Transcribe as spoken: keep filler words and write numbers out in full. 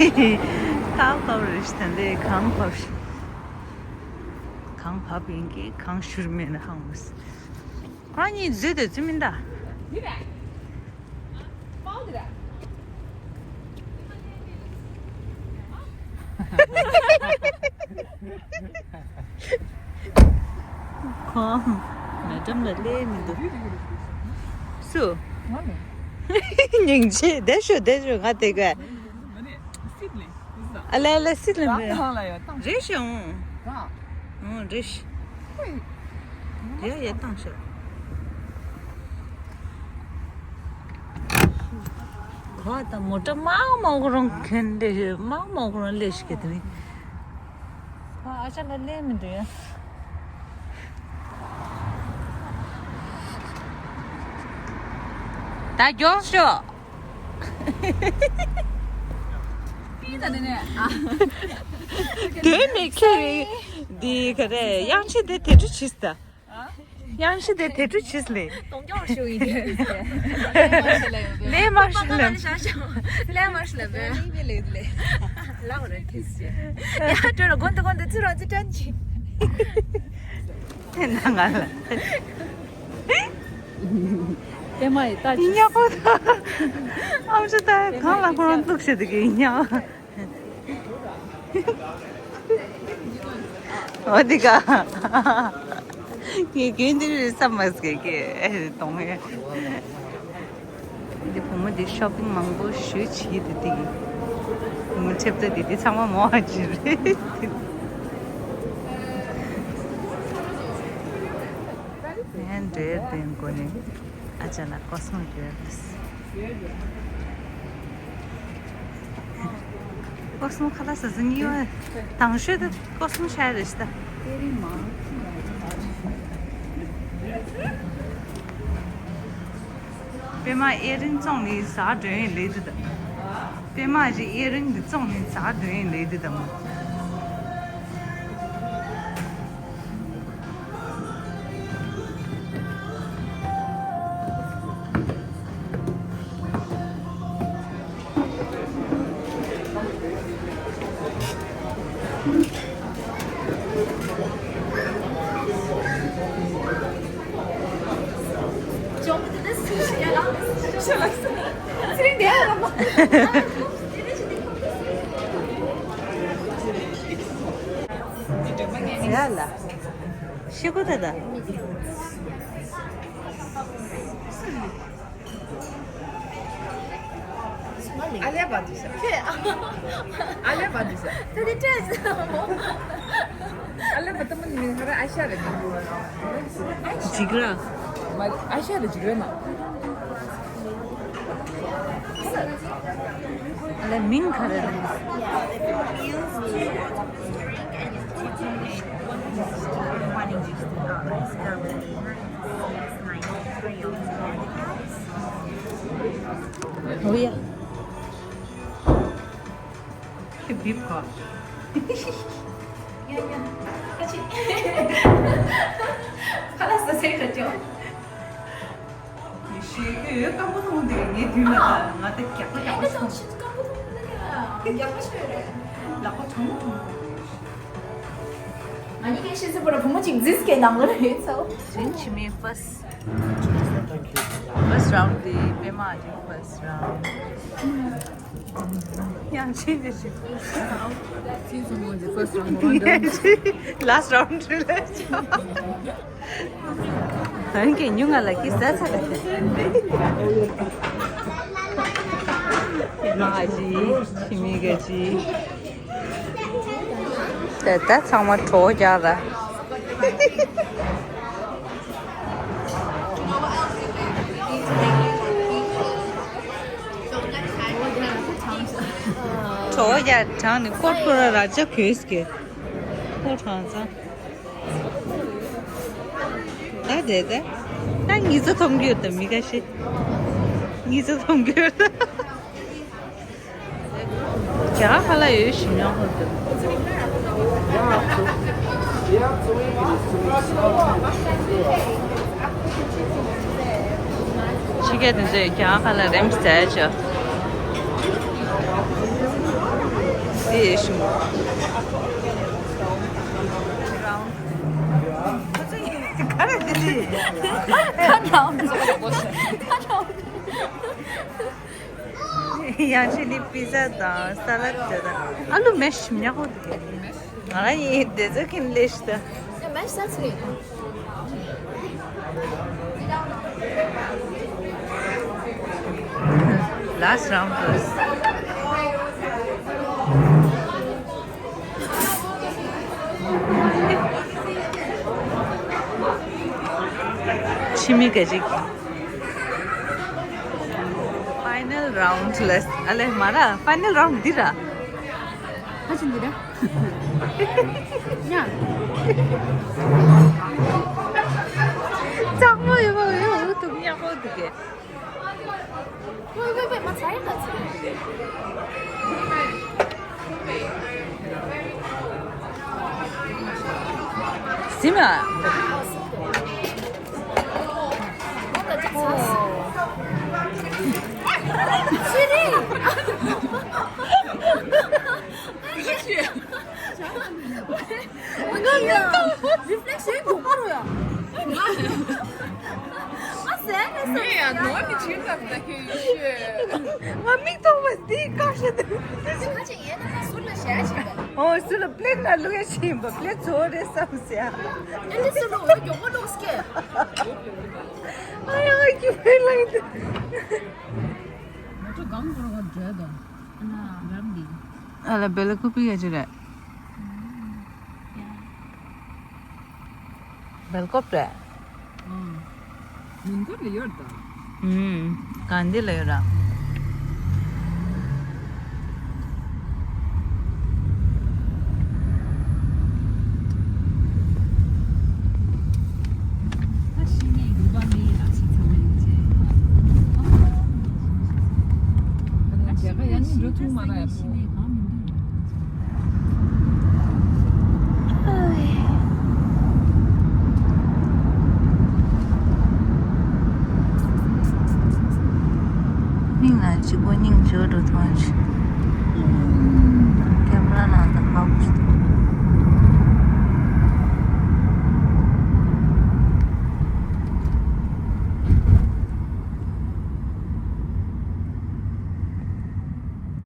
ཁག་བབས་རེད་ཤི་ད་འདི་གང་བབས་ཤི། གང་བབས་ཡིན་གི་གང་ཤུར་མེད་ན་ཧང་མོ་སི། ཁོ་རང་གཉིས་འཛུལ་དུ་ཚུད་མིན་ད། འདི་རེད། པའོ་འདི་རེད། ཁོང་ང་འགྲམ་ལ་སླེབས་མི་འདུག་སུ། སྙིང་རྗེ་བསྡད་ཤོག་བསྡད་ཤོག་ང་དེ་ག་ཨ་ལེ་ཨ་ལེ་སྲིད་ལ་མེད། རེད་ཤག་ཨང་། ཨང་རེད་ཤག་ཡ་ཡ་བཏང་ཤག་གོ་ད་མོ་ཊ་མང་མང་གོ་རང་གན་ལེ་མང་མང་གོ་རང་ལེ་ཤི་གེ་དེ་ནི། ཨ་ཅག་ལ་ལེ་མི་འདུག་ཡ། ད་མགྱོགས་ཤོག་པི་ད་ནི་ནས་ཨ། དོན་མེད་ཁྱེད་རེད། འདི་ག་རེ་དབྱངས་ཅན་དེ་དེ་འདྲ་བྱིས་ད། དབྱངས་ཅན་དེ་དེ་འདྲ་བྱིས་ལེ། གདོང་རྒྱག་ཞུ་ཡིན་ཏེ། ལས་མ་ཤི་ལེ། ལས་མ་ཤི་ལེ། ལས་མ་ཤི་ལེ། ལས་མ་ཤི་ལེ། ལས་མ་ཤི་ལེ། ལག་རེ་ཐིག་སེ། ཡ་སྤྲོ་ར་གོན་དུ་གོན་དུ་ཚུར་རང་ཚུར་དྲན་གྱི། དེ་ན་ང་ལ། པད་མ་ཡི་ལྟ་ཅི། ཡིན་ཉག་པོ་དང་། ཨམ་ཆུ་ད་གང་ལ་ཁོ་རང་བཙུགས་བྱེད་དུ་གི་ཡིན་ཉག་འོ་དེ་ག་ངས་རྒན་དེ་རེད་བསམ་མ་སྐྱེ་གི་གཏོང་ངེ། འདི་བུ་མོ་འདི་ཤོ་པིང་མང་པོ་ཞུ་བྱེད་དུ་དེ་གི་བུ་མོ་ཁྲེབ་ཏོ་དེ་དེ་ཚང་མ་མོ་བ་ཅི་རེད། ངས་འདྲེར་བསྟན་དགོས་ནས་ཨ་ཅག་ལ་ཀོ་སོང་བརྗོད་རེད། ཀོ་སོང་ཁ་ལག་ཟ་ཟིན་གཉིས་པ་དང་ཤོས་དེ་ཀོ་སོང་ཤ་རེད་ཤི་ད། པད་མ་ཨེ་རིང་བཙོང་ནས་ཟ་འགྲོ་ཡིན་ལེ་དུ་ད། པད་མ་ཞིག་ཨེ་རིང་འདི་བཙོང་ནས་ཟ་འགྲོ་ཡིན་ལེ་དུ་ད་མོ། ཡ་ལ། ཤི་གོ་ད་ད། ཨ་ལེ་བ་དུ་ཤ། ཨ་ལེ་བ་དུ་ཤ། ད་དེ་ཏྲེ། ཨ་ལེ་བ་ད་མ་ནི་ཧ་ར་ཨ་ཤ་རེད། ཇིག་ར། མ་ཨ་ཤ་རེད་ཇིག་ར་མ། ཨ་ལེ་མིང་ག་རེ་རེད། འོ་ཡ། ཁྱེད་བིབ་གོ། ཡ་ཡ། ཁ་ཆེ། ཁ་ལག་ཟ་སའི་གྲ་ཅོ། ཡེ་ཤེས་ཁྱོད་སྐམ་པོ་མཐོང་དེ་ངའི་མདུན་ལ་ད་ང་ད་རྒྱགས་པ་རྒྱགས་པ་ཨེ་ད་བྱུང་། ཤིན་སྐམ་པོ་མཐོང་ན་ཡ་རྒྱགས་པ་ཤོད་རེད། ལག་པ་གྲང་མོ་གྲང་མོ་གོ། ང་གཉིས་ཀའི་ཤེས་ཚད་པོ་ར་བུ་མོ་གཅིག་འཛིན་སྐད་ནང་ལོ་རེད་ཚོ། དྲིན་ཆི་མེད་ཕ་སི། First round དེ་པད་མ་གི་first round། ཡང་ཆེན་དེ་ཆེ། ཚིག་ཚོ་མོ་གི་first round མོ་རང་འདྲ། Last round དྲི་ལ་ཆོ། ཧན་གྱི་ཉུང་ང་ལ་ཀི་ཟ་ཚ་ག་ཚ། མ་གི་ཆི་མི་གི་ཆི། ད་ད་ཚང་མ་གྲོགས་རྒྱག་ར། གྲོགས་རྒྱག་གྲང་ནི་ཀོ་ཕུ་ར་ར་ཅག་གོས་སི་གེ། ཀོ་གྲང་ཚང་། ད་དེ་དེ། ད་ཉི་ཚེ་མཐོང་རྒྱུ་ཡོད་དམ་མི་ཁ་ཤས། ཉི་ཚེ་མཐོང་རྒྱུ་ཡོད་དམ། རྒྱ་གར་ཁ་ལག་ཡོད་ཞུ་མྱོང་ཧོ་དུ། ཕྱི་རྒྱལ་དེ་ཚོས་རྒྱ་གར་ཁ་ལག་རིམ་བཟས་ཆོག། དེ་ཞུ། ག་རེ་དེ་ལི། ཁ་ནང་། ཁ་ནང་། ཡང་ཅི་ནི་པི་ཛ་དང་ས་ལད་དེ་དང་ཨ་ལུ་མེ་ཤི་མྱག་པོ་དེ། ང་རང་ཡིན་དེ་ཚོ་ཁྱིམ་ལས་ཤི་ད། ཡ་མེ་ཤི་ས་ཚིག་རེད། Last round plus. ཕྱི་མི་ག་ཅིག Final round ལས་ཨ་ལེ་མ་ར་final round འདི་ར། ཧ་ཅི་འདི་ར། ཡ། གཙང་མ་ཡོད་པ་ཡོད་འུ་ཐུག་ཉག་པོ་འདུག་གས། ཝེ་ཝེ་ཝེ་མ་ཚ་ཡི་ད་ཚ། སིམ་ཨ། ཨོ་ད་ཅི་ཚ། ཚི་རི། ང་ཡང་རི་ཕི་ལེག་ཤོན་མགྱོགས་པོ་རེད་ཡ། ཨ་ཟེར་ནས་ཟེར། ངས་ཡང་ནོར་གྱི་བྱིན་ཙམ་ལྟ་མཁན་ཡོད་ཤོད། ང་མིག་མཐོང་བ་འདི་བཀག་ཤེས་འདུག་ཁ་ཅིག་ཡས་ན་ཟུར་ལ་བཞག་བྱེད་པ། ཨོ་ཟུར་ལ་པླེག་ན་བླུག་ཡ་བྱིན་པ་པླེག་ཚོ་རེད་བསམ་ཟེར། ཨ་ནི་ཟུར་ལ་འོ་མགྱོགས་པོ་བླུག་སྐད། ཨ་ཡ་ཁྱི་ཕན་ལ་འདུག་མོ་ཊ་གང་འགྲོ་བ་འདྲ་དང་། ཨ་ལ་བེ་ལ་ཁུ་པི་ཡ་ཅི་རེད། བེལ་ཀོབ་རེད། ཨ། མུན་ཀོབ་ལ་ཡོད་ད། ཨུམ། གང་འདི་ལ་ཡོད་ར། ད་ཤི་ནས་རུ་བ་མི་ལ་ཕྱི་ཚ་བ་ཡིན་ཅེས། ཨ། ད་ཤི་ནས་ཤི་ཚ་ས་ཡིན་ཤི་ནས་གང་མི་འདུག་སྙིང་ལ་གཅིག་པོ་སྙིང་རྗེ་བོ་འགྲོ་ཐོང་ཆེ། ཀེམ་ར་ནང་དུ་ཧ་གོ་སོང་།